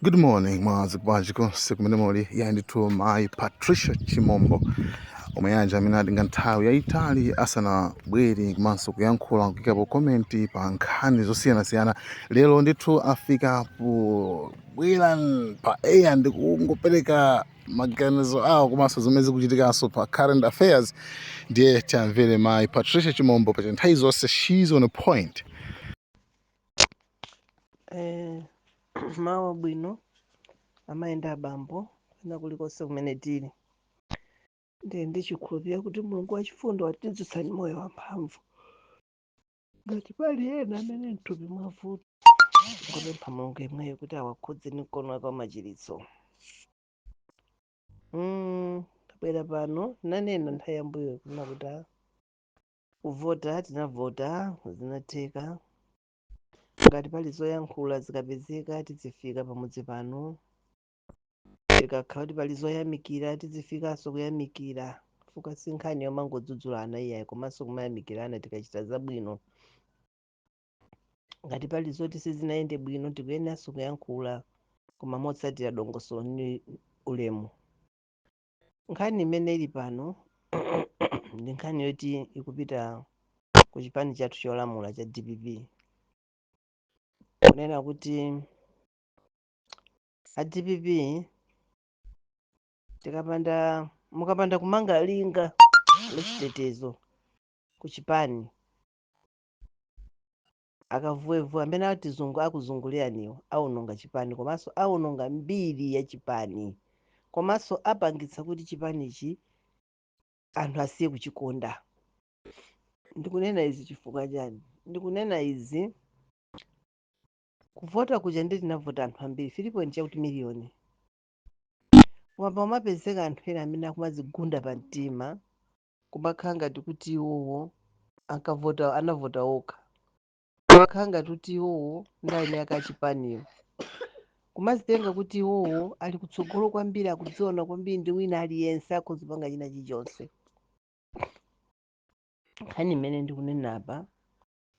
Good morning, mwadzuka bwanji konse kumene muli? Ya, ndithu, mayi Patricia Chimombo omwe anja amene atenga nthawi yayitali asanabwere komanso kuyankhula, kuyikapo comment pa nkhani zosiyanasiyana, lero ndithu afika pobwera pa air ndi kungopereka maganizo awo komanso zomwe zikuchitikanso pa current affairs. Ndiye tiamvere mayi Patricia Chimombo. Pa nthawi zonse she's on a point. Mawa bwino, amayi ndi abambo, kwina kulikonse kumene tili. Ndiye ndichikhulupirira kuti Mulungu wachifundo watidzutsani moyo wamphamvu. Ngati pali ena amene mthupi mwavuta, ngopempha Mulungu yemweyo kuti awakhudze ndi mkono wake wa machiritso. Tabwera pano, nanena nthawi yambuyo kuna kuti kuvota tinavota, zinatheka. Ngati pali zoyankhula zikapezeka, tizifika pamudzi pano. Tikakhala kuti pali zoyamikira, tizifikanso kuyamikira, fuka si nkhani yomangodzudzulana iyayi, komanso kumayamikirana tikachita zabwino. Ngati pali zoti sizinayende bwino, tikuyeneranso kuyankhula, koma motsatira dongosolo ndi ulemu. Nkhani imene ili pano ndi nkhani yoti ikupita ku chipani chathu cholamula cha DPP, kunena kuti a DPP, tikapanda, mukapanda kumanga linga lachitetezo ku chipani, akavuevuwe amene atizungu akuzunguliraniwo awononga chipani, komanso awononga mbiri ya chipani, komanso apangitsa kuti chipanichi anthu asiye kuchikonda. Ndikunena izi chifukwa chani? Ndikunena izi, kuvota kuja ndi tinavota anthu ambiri, 3 point chakuti miliyoni, koma pamapezeka anthu ena amene akumadzigunda pa mtima, kumakhala ngati kuti iwowo ankavota, anavota okha, kumakhala ngati kuti iwowo ndi eni ake achipaniyo, kumazitenga kuti iwowo ali kutsogolo kwambiri, akudziona kwambiri ndi wina aliyense, akhoza kupanga china chilichonse. Nkhani imene ndikunena apa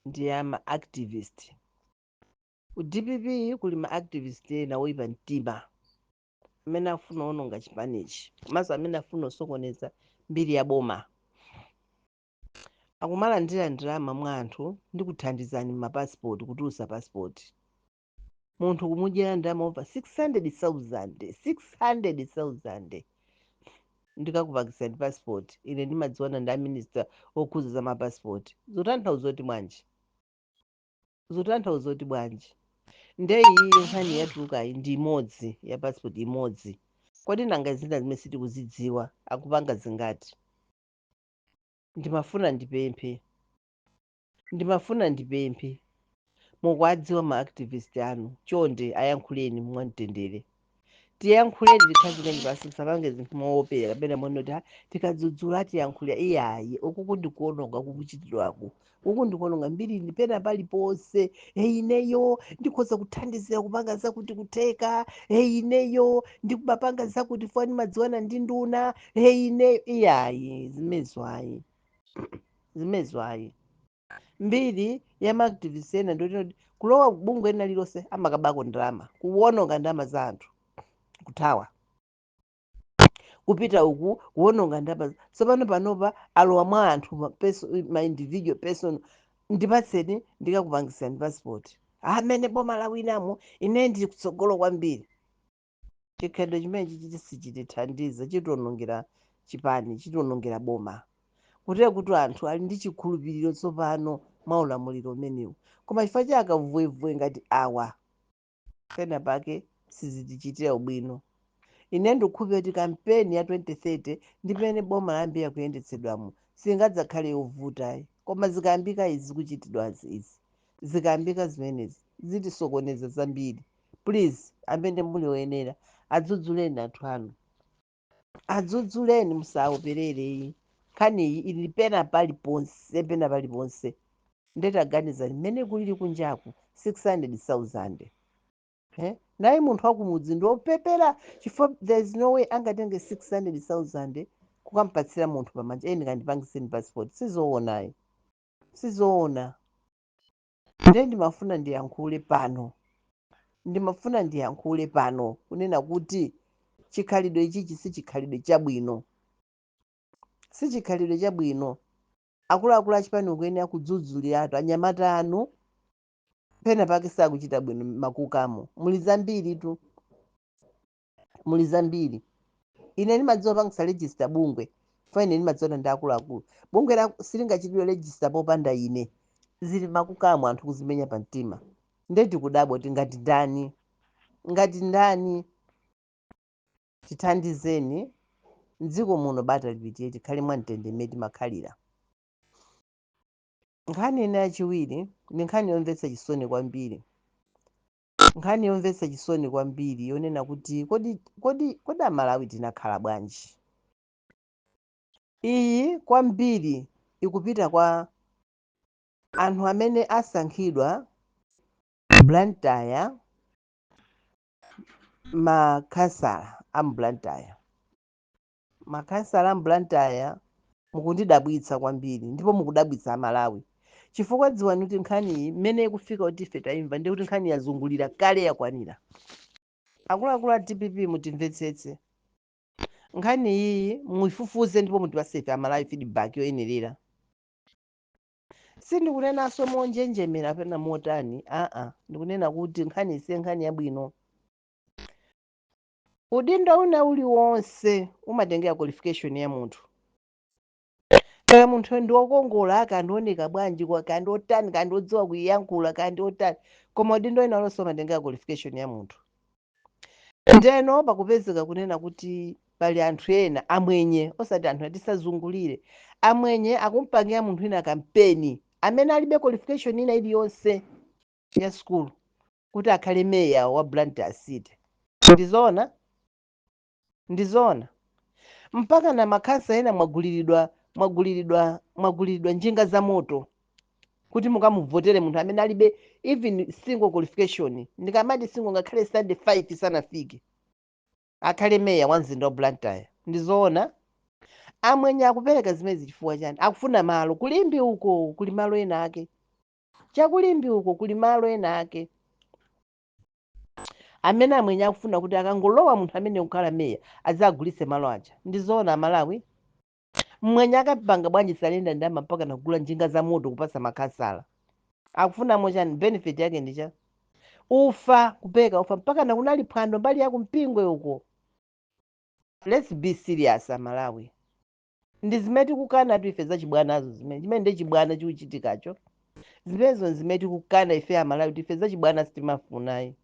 ndi ya ma activist. Ku DPP kuli ma activist ena oyipa mtima amene afuna kuwononga chipanichi, komanso amene afuna kusokoneza mbiri ya boma. Akumalandira ndalama mwa anthu ndi kuthandizani mapasipoti, kutulutsa pasipoti. Munthu kumudyera ndalama over 600,000, 600,000, "Ndikakupakisani passport, ine ndimadziwana ndi a minister okhuza za mapasipoti." Zotanthauza kuti bwanji? Zotanthauza kuti bwanji? Nde iyi nkhani yatulukayi ndi imodzi ya passport imodzi. Kodi nanga zina zimene sitikuzidziwa akupanga zingati? Ndimafuna ndipemphe, ndimafuna ndipemphe, mukuwadziwa ma activist anu, chonde ayankhuleni mwamtendere. Tiyankhuleni, tikhazikeni pasi, musapange zinthu moopera kapena monoti, "Ah, tikadzudzula tiyankhulira." Iyayi, uku ndikuononga kukuchitidwaku, uku ndikuononga mbiri pena paliponse. "Hey, ineyo ndikhoza kuthandizira kupanga zakuti kutheka. Hey, ineyo ndikupanga zakuti fani, madziwana ndi nduna. Hey, ineyo." Iyayi, zimenezo ayi, zimenezo ayi. Mbiri ya ma activist ena ndoti kulowa bungwe ena lilonse amakabako ndalama, kuwononga ndalama za anthu, kuthawa kupita uku, kuwononga ndalama. Tsopano panopa alowa mwa anthu, ma individual person, "Ndipatseni, ndikakupangisani passport." Amene boma lawinamo, ine ndili kutsogolo kwambiri. Chikhalidwe chimene chichiti sichitithandiza, chitiwonongera chipani, chitiwonongera boma, kutero kuti anthu ali ndi chikhulupiriro tsopano mwa ulamuliro umenewu, koma chifukwa cha akavuevuwe ngati awa, pena pake sizitichitira ubwino. Ine ndikukhulupirira kuti kampeni ya 2030 ndi pamene boma layambira kuyendetsedwamo singadzakhale yovutayi, koma zikayambika izi zikuchitidwazi, izi zikayambika zimenezi, zitisokoneza zambiri. Please, amene muli oyenera, adzudzuleni anthu anu, adzudzuleni, musaoperere. Nkhaniyi ili pena paliponse, pena paliponse. Ndetaganizani mmene kulili kunjaku, 600,000, eh? Naye munthu wakumudzi ndi opepera, chifukwa there is no way angatenge 600,000 kukampatsira munthu pamanja, "Eni kandipangiseni passport." Sizoonayi, sizoona. Ndiye ndimafuna ndiyankhule pano. Ndimafuna ndiyankhule pano kunena kuti chikhalidwe ichichi si chikhalidwe chabwino, si chikhalidwe chabwino. Akuluakulu achipani ukuyenera kudzudzuliratu anyamata anu, pena pake sakuchita bwino makukamo. Muli zambiri tu, muli zambiri. Ine ndimadziwa pangisa register bungwe fa ine ndimadziona ndi akuluakulu. Bungwe la silingachitidwe register popanda ine. Zili makukamo anthu kuzimenya pa mtima. Ndeti kudabwa kuti ngati ndani, ngati ndani. Tithandizeni mdziko muno bata lipitiye, tikhale mwamtendere mmene timakhalira. Nkhani ina yachiwiri ndi nkhani yomvetsa chisoni kwambiri, nkhani yomvetsa chisoni kwambiri yonena kuti kodi Amalawi tinakhala bwanji? Iyi kwambiri ikupita kwa anthu amene asankhidwa Blantyre, makhansala a Blantyre. Makhansala a Blantyre mukundidabwitsa kwambiri, ndipo mukudabwitsa Amalawi, chifukwa dziwani kuti nkhani iyi mmene ikufika kuti ife tayimva, ndiye kuti nkhani yazungulira kale, yakwanira. Akuluakulu a DPP, mutimvetsetse, nkhani iyi muifufuze ndipo mutipatse ife Amalawi feedback yoyenerera. Sindikunenanso monjenjemera pena motani, aa, ndikunena kuti nkhani isiye nkhani yabwino. Udindo una uliwonse umatengera qualification ya munthu. Kaya munthu ndi wokongola, kaya ndioneka bwanji, kaya ndi otani, kaya ndi odziwa kuyankhula, kaya ndi otani, koma udindo ina lonse umatengera qualification ya munthu. Ndeno pakupezeka kunena kuti pali anthu ena amwenye, osati anthu atisazungulire, amwenye akumpangira munthu ina kampeni amene alibe qualification ina iliyonse ya school kuti akhale meya wa Blantyre City. Ndizoona, ndizoona. Mpaka na makhansa ena mwaguliridwa, mwaguliridwa, mwaguliridwa njinga za moto kuti mukamuvotere munthu amene alibe even single qualification. Ndikamati single, ngakhale standard 5 sanafike, akhale meya wa mzinda wa Blantyre. Ndizoona? Amwenye akupereka zimezi chifukwa chani? Akufuna malo kulimbi uko, kuli malo ena ake chakulimbi uko, kuli malo ena ake amene amwenye akufuna kuti akangolowa munthu amene kukhala meya azagulitse malo aja. Ndizoona, Amalawi? Mwenye akapanga bwanji surrender ndalama mpaka nakugula njinga za moto kupasa makhansala? Akufunamo chani? Benefit yake ndi cha ufa, kupeka ufa, mpaka nakunali phwando mbali ya kumpingwe uko. Let's be serious, Amalawi. Ndi zimene tikukana tu ife zachibwanazo, zimene chimene ndi chibwana chikuchitikacho, zimenezo zimene tikukana ife Amalawi, kuti ife zachibwana sitimafunayi.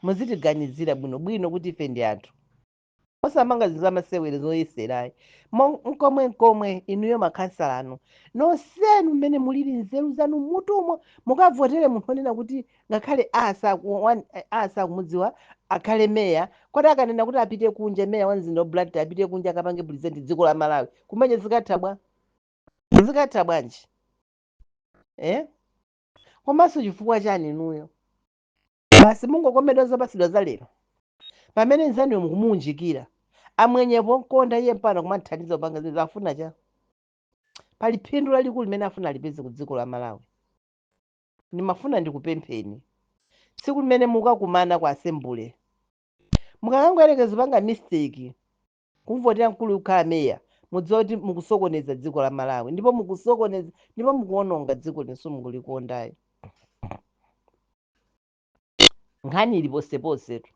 Muzitiganizira bwinobwino kuti ife ndi anthu, osamanga zinthu zamasewero zoyeserayi. Nkomwe nkomwe inuyo makhansala anu nonsenu mmene mulili nzeru zanu mutumo, mukavotere munthu onena kuti ngakhale asa kumudziwa akhale meya, kodi akanena kuti apite kunja, meya wa mzinda wa Blantyre apite kunja akapange present dziko la Malawi kumene, zikatha bwa? Zikatha bwanji, eh? Komanso chifukwa chani inuyo basi mungokomedwa zopasidwa za lero, pamene nzanuyo mukumuunjikira amwenyepo nkonda iye mpano kumanthandiza kupanga zinthu? Afuna cha pali phindu lalikulu limene afuna alipeze ku dziko la Malawi. Ndimafuna ndikupempheni, tsiku limene mukakumana ku assembly, mukakangoyerekeza kupanga mistake kumvotera mkulu kukhala meya, mudziwa kuti mukusokoneza dziko la Malawi, ndipo mukusokoneza, ndipo mukuwononga dziko linso mukulikondayo. Nkhani ili poseposetu,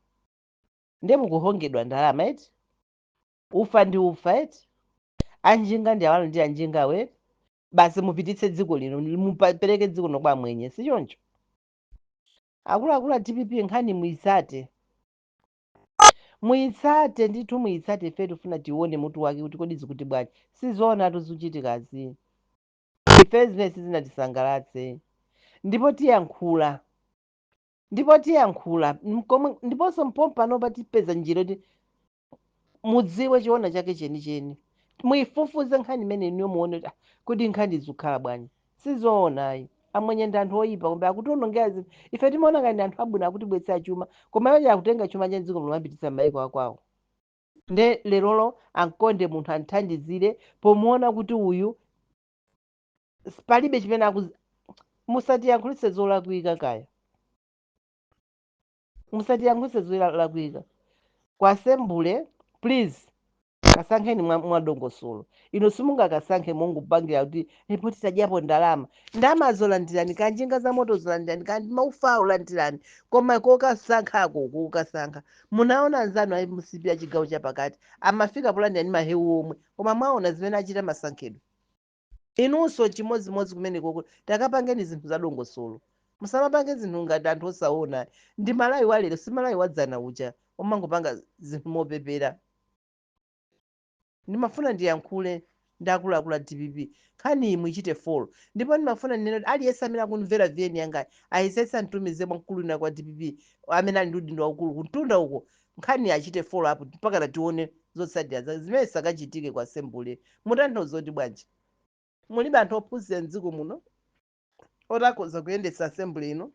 ndiye mukuhongedwa ndalama eti, ufa ndi ufa eti, anjinga ndi awalo ndi anjingawo eti, basi mupititse dziko lino, mupereke dziko lino kwa amwenye. Si choncho, akuluakulu a DPP? Nkhani muyitsate, muyitsate ndithu, muyitsate. Ife tifuna tione mutu wake kuti kodi zikuti bwanji. Sizoona tuzuchitikazi, ife zimene sizinatisangalatse, ndipo tiyankhula, ndipo tiyankhula mkomwe, ndiponso mpompano tipeza njira kuti mudziwe chiona chake chenicheni. Muyifufuze nkhani imene inuyo, muone kuti, ah, kodi nkhani zikukhala bwanji? Sizoonayi. Amwenye ndi anthu oyipa kombe akutionongera zinthu. Ife timaona ngati ndi anthu abwino, akutibwetsera chuma, koma iwo akutenga chuma cha dziko lomapititsa m'mayiko akwawo. Nde lerolo ankonde munthu anthandizire pomuona kuti uyu palibe chimene akuzi. Musatiyankhulitse zolakwika kaya. Musatiyankhulitse zolakwika. Ku assembly, please, kasankheni mwadongosolo. Ino simungakasankhe mongopangira kuti ndipo titadyapo ndalama. Ndalama zolandirani, kanjinga za moto zolandirani, kandi maufa olandirani, koma kokasankhako kokasankha. Munaona anzanu a MCP a chigawo chapakati amafika polandira ndi mahewu omwe, koma mwaona zimene achita masankhedwe. Inunso chimodzimodzi kumenekoko, takapangeni zinthu zadongosolo. Musamapange zinthu ngati anthu osaona. Ndi Malawi wa lero, si Malawi wadzana uja omangopanga zinthu mopepera. Ndimafuna ndiyankhule ndi akuluakulu a DPP, nkhani iyi muichite follow. Ndipo ndimafuna ndinene kuti aliyense amene akumvera VN yangayi ayesetse mtumize mkulu wina kwa DPP amene ali ndi udindo waukulu kuntunda uko, nkhani achite follow up mpaka tione zotsatira zake zimene zisakachitike ku assembly. Mutanthauza kuti bwanji? Mulibe anthu ophunzira mdziko muno otakhoza kuyendetsa assembly ino,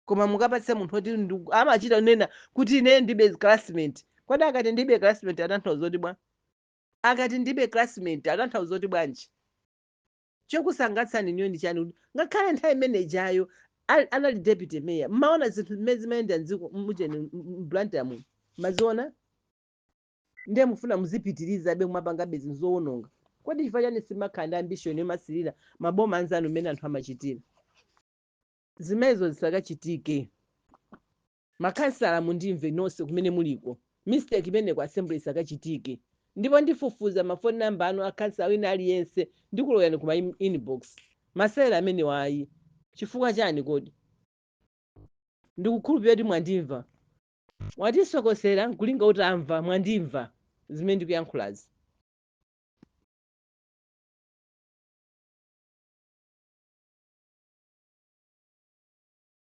koma mukapatse munthu oti amachita kunena kuti ine ndibe classmate. Kodi akati ndibe classmate atanthauza kuti bwa? Akati ndibe classmate atanthauza kuti bwanji? Chokusangatsani niyo ndi chani kuti ngakhale nthawi imene ijayo anali deputy mayor, mmaona zinthu zimene zimayenda mdziko mujeni mBlantyre muno, maziona? Ndiye mufuna muzipitiriza be mumapangabe zinthu zowononga. Kodi chifukwa chani simakhala ndi ambition yomasirira maboma anzanu mmene anthu amachitira? Zimenezo zisakachitike. Makhansala, mundimve nonse kumene muliko, mistake imene ku assembly isakachitike. Ndipo ndifufuza mafoni namba anu akhansala wina aliyense, ndikulowani kuma inbox. Masewera amene wayi, chifukwa chani kodi? Ndikukhulupirira kuti mwandimva. Watisokosera nkulinga utamva. Mwandimva zimene ndikuyankhulazi?